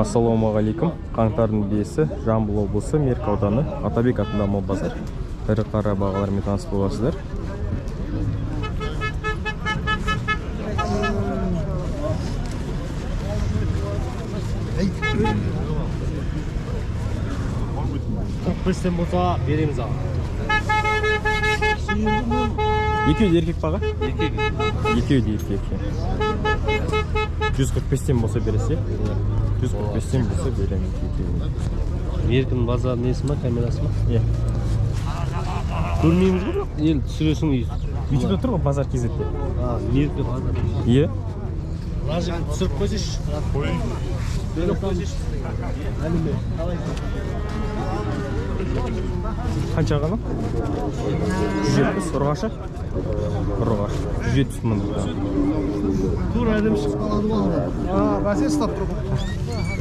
Ассалаумағалейкум. Қаңтардың 5-і, Жамбыл облысы, Меркі ауданы, Атабек атындағы мал базар. Ірі қара бағалармен таныс боласыздар. Бестен болса береміз аға. Екеуі де еркек баға? Еркек. Екеуі де еркек. 145-тен болса бересе? 145-тен болса беремін екеуін. Меркінің базары несі ма, камерасы ма? Иә. Көрмейміз ғой, бірақ ел түсіресің үйсіз. Ютубта тұр ғой базар кезетте. Меркі базар. Иә. Мына жерге түсіріп қойсайшы. Беріп қойсайшы. Әніме, қалайсың? Қанша ғана? 170, ұрғашы? Ұрғашы. 170 мың. Тура әдем шығып қалады ғой. Бәсе ұстап тұр.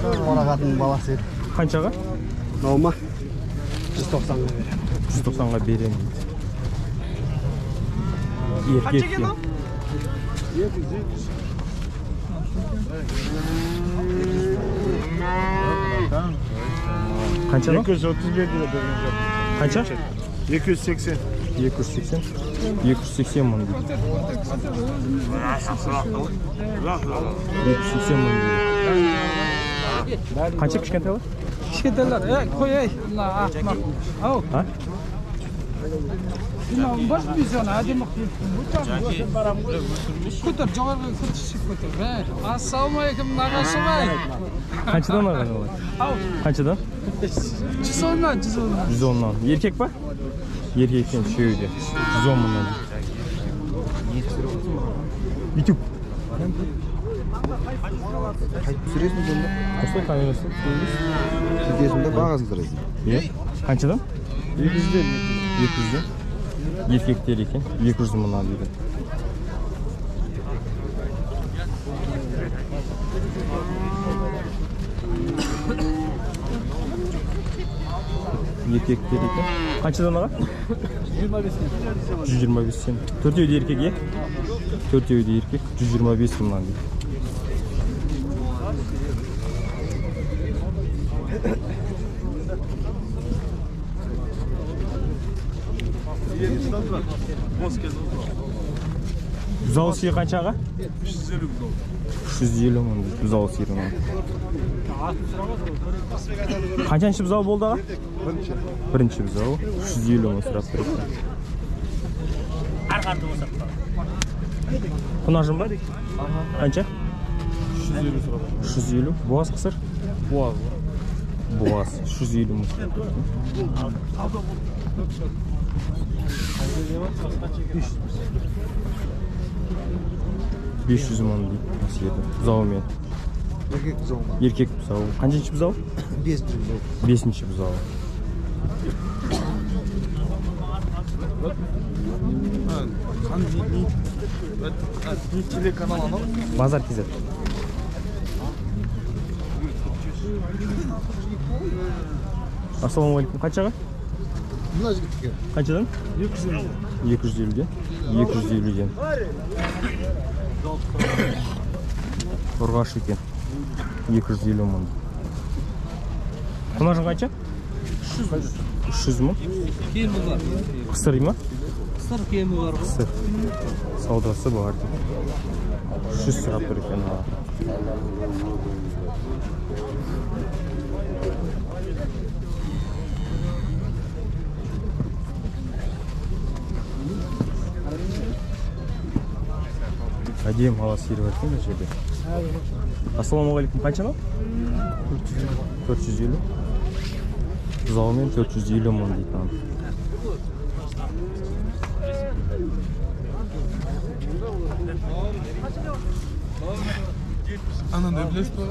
Қорағатының баласы еді. Қаншаға? Мынау ма? 190-ға беремін. 190-ға беремін дейді. Еркек. Қанша екен ол? 270. Қанша? 231 lira берген жоқ. Қанша? 280. 280. 280 мың дейді. 280 мың дейді. Қанша кішкентайлар? Кішкентайлар, қой, ей, мына ақымақ. Ау. А? Мынау бар миллион әдемі қылып. Көтер, жоғарғы көтер, көтер. Ассалаумағалейкум, нағашыбай. Қаншадан ағай олар? Ау. Қаншадан? 110-нан, 110-нан. 110-нан. Еркек па? Еркек екен, үшеуі де. 110 мыңнан. YouTube. Қайтып түсіресің сонда? Осылай камерасы түсіреміз. Кетесің де бағасын сұрайсың. Иә. Қаншадан? 200-ден. 200-ден. Еркектер екен. 200 мыңнан дейді. Еркектер екен. Қаншадан аға? 125-тен. 125-тен. Төртеуі де еркек, е? Төртеуі де еркек, 125 мыңнан дейді. Бұзау сиыр қанша аға? 350 мың дейді бұзау сиыры. Қаншаншы бұзау болды аға? Бірінші бұзау. 350 мың сұрап тұр. Құнажын ба? Қанша? 350. Буаз қысыр? Буаз. Буаз. 350 мың сұрап тұр. 500 мың дейді сиырды. Бұзауымен. Еркек бұзау ма? Еркек бұзау. Қаншаншы бұзау? 5-ші бұзау. 5-ші бұзау. Телеканал анау? Базар кезет. Ассалаумағалейкум. Қаншаға? Мына жігіттікі. Қаншадан? 250. 250-ден. 250-ден. Ұрғашы екен. 250 мың. Құнажын қанша? 300 мың. Кемі бар. Қысыр ма? Қысыр кемі бар. Қысыр. Саудасы бар. 300 сұрап тұр екен. Әдемі ала сиыр бар екен мына жерде. Ассалаумағалейкум. Қанша мынау? 450. Бұзауымен 450 мың дейді. Анандай білесіз бе?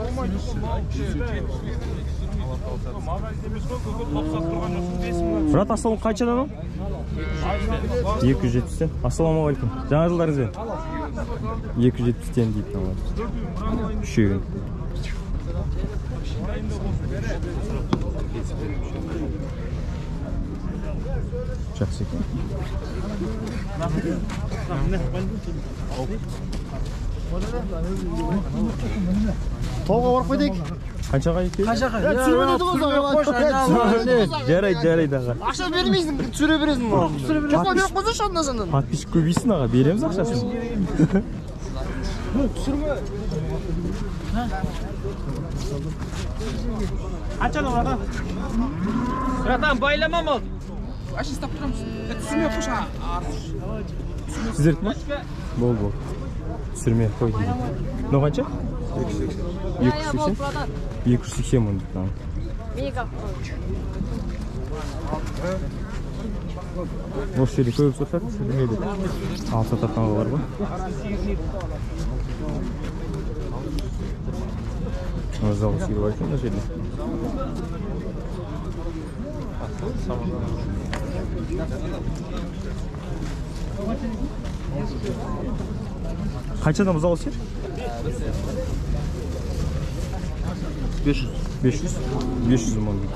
Брат, ассалаумағалейкум. Қаншадан ол? 270-тен. Ассалаумағалейкум. Жаңа жылдарыңызбен. 270-тен дейді мыналар. Үшеуін. Жақсы екен. Тауға барып қайтайық. Қаншаға екеуі? Қаншаға? Жарайды, жарайды аға. Ақша бермейсің, түсіре бересің. Телефон беріп қойсайшы анда санда. Подписчик көбейсін аға, береміз ақшасын. Түсірме. Қаншадан аға? Братан, байлама мал. Вообще ұстап тұрамыз. Түсірме қойшы. Сіздердікі ма? Бол, бол. Түсірме қой дейді. Мынау қанша? 280. 280? 280 мың дейді. Осы жерде көп сатады, түсірме деп. Алып сататын ағалар бар. Мына сиыр бар екен мына жерде. Қаншадан бұзауы сиыр? 500. 500? 500 мың дейді.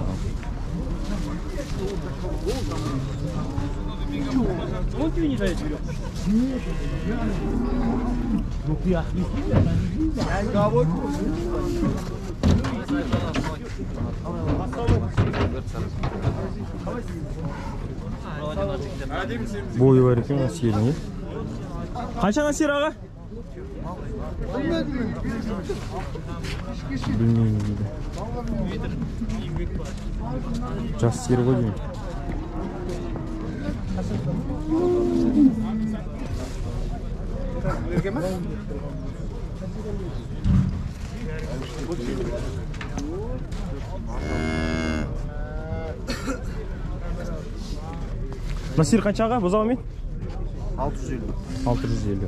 Бойы бар екен мына сиырдың, е? Қаншадан сиыр аға? Білмеймін дейді. Жас сиыр ғой деймін. Мына сиыр қанша аға бұзауымен? 650. 650.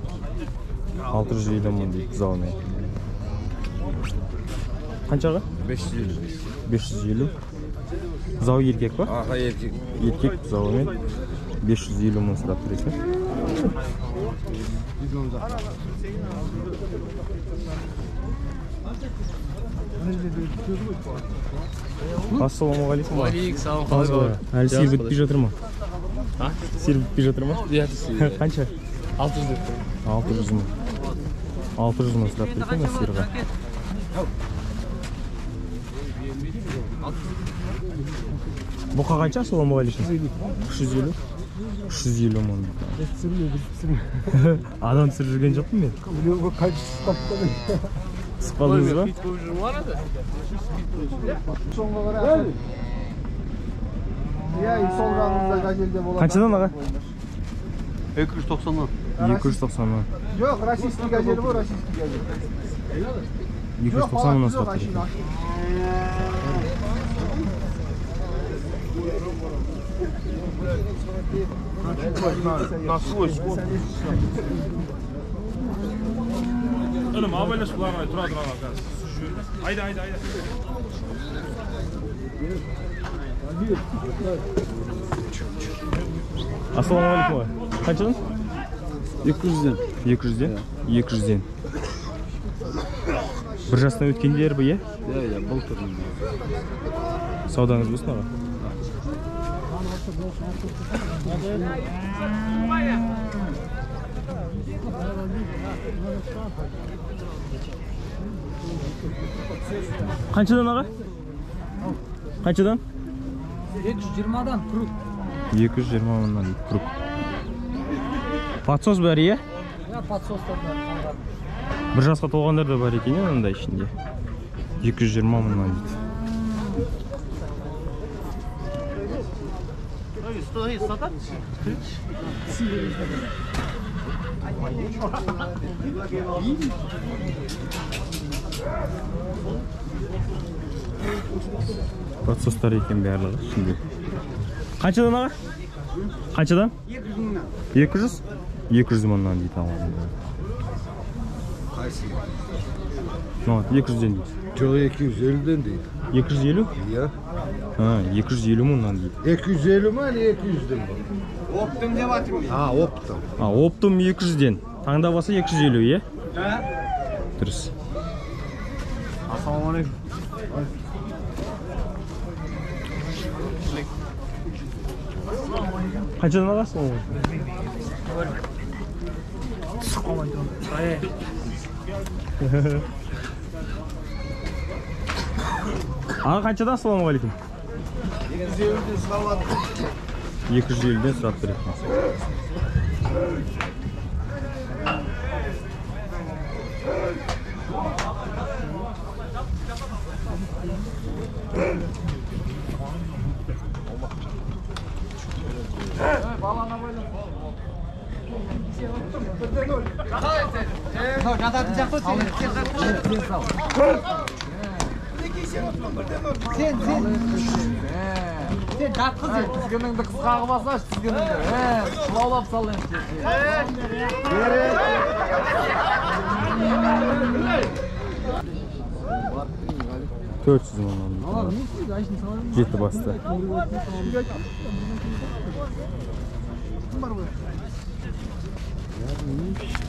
650 мың дейді бұзауымен. Қаншаға? 550. 550. Бұзау еркек па? Аға, еркек. Еркек бұзауымен 550 мың сұрап тұр екен. Ассалаумағалейкум. Алейкум. Қалай бар? Әлі сиыр бітпей жатыр ма? Сиыр бітпей жатыр ма? Иә, сиыр. Қанша? 600 деп. 600 мың. 600 мың сұрап тұр екен мына сиырға. Бұқа қанша? Ассалаумағалейкум. 350. 350 мың. Адам түсіріп жүрген жоқпын мен. Түсіп қалдыңыз ба? Қаншадан аға? 290-нан. 290-нан. Жоқ, российский газель ғой, российский газель. 290 мыңнан сұрап тұр екен. На свой скот. Інім, абайлаш бұларға тұра тұра қазір. Айда, айда, айда. Ассалаумағалейкум. Қаншадан? 200-ден. 200-ден? 200-ден. Бір жастан өткендер бе, е? Иә, иә, былтыр. Саудаңыз болсын аға. Қаншадан аға? Қаншадан? 220-дан круг. 220 мыңнан дейді круг. Подсос бәрі, е? Иә, подсостар бәрі. Бір жасқа толғандар да бар екен, е, мынандай ішінде. 220 мыңнан дейді. Подсостар екен барлығы ішінде. Қаншадан аға? Қаншадан? 200 мыңнан. 200? 200 мыңнан дейді аға. Қайсы? Мынау 200-ден дейді. Жоқ, 250-ден дейді. 250? Иә. Ha, 250 мыңнан дейді. 250 ма, әлде 200-ден ба? Оптом деп жатырмын. А, оптом. А, оптом 200-ден. Таңдап алса 250, иә? Дұрыс. Ассалаумағалейкум. Қаншадан аласың ол? Түсіп қалмайды оны. Аға қаншадан, ассалаумағалейкум? 250-ден сұрап. 250-ден сұрап тұр екен. Sen. Sen жатқыз енді. Тізгініңді қысқа қылып алсашы, тізгініңді. Шылаулап сал енді. 400 мыңнан. Жеті басты.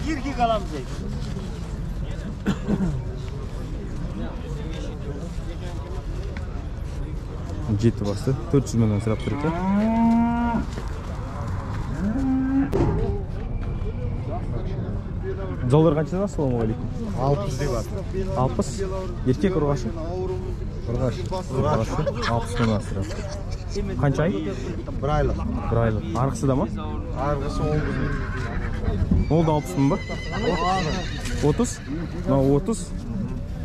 Еркек аламыз дейді. Жеті басты. 400 мыңнан сұрап тұр екен. Доллар қаншадан, ассалаумағалейкум? 60 деп жатыр. 60. Еркек ұрғашы? Ұрғашы. Ұрғашы 60 мыңнан сұрап тұр. Қанша ай? Бір айлық. Бір айлық. Арғысы да ма? Арғысы 10 мың. Ол да 60 мың ба? 30? Мынау 30,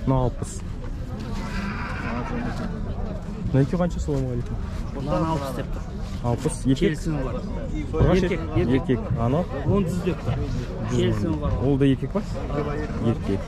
мынау 60. Мына екеуі қанша, ассалаумағалейкум? Мынаны 60 деп тұр. 60. Еркек? Келісімі бар. Ұрғашы? Еркек. Еркек. Анау? 10 деп тұр. Келісімі бар. Ол да еркек па? Еркек.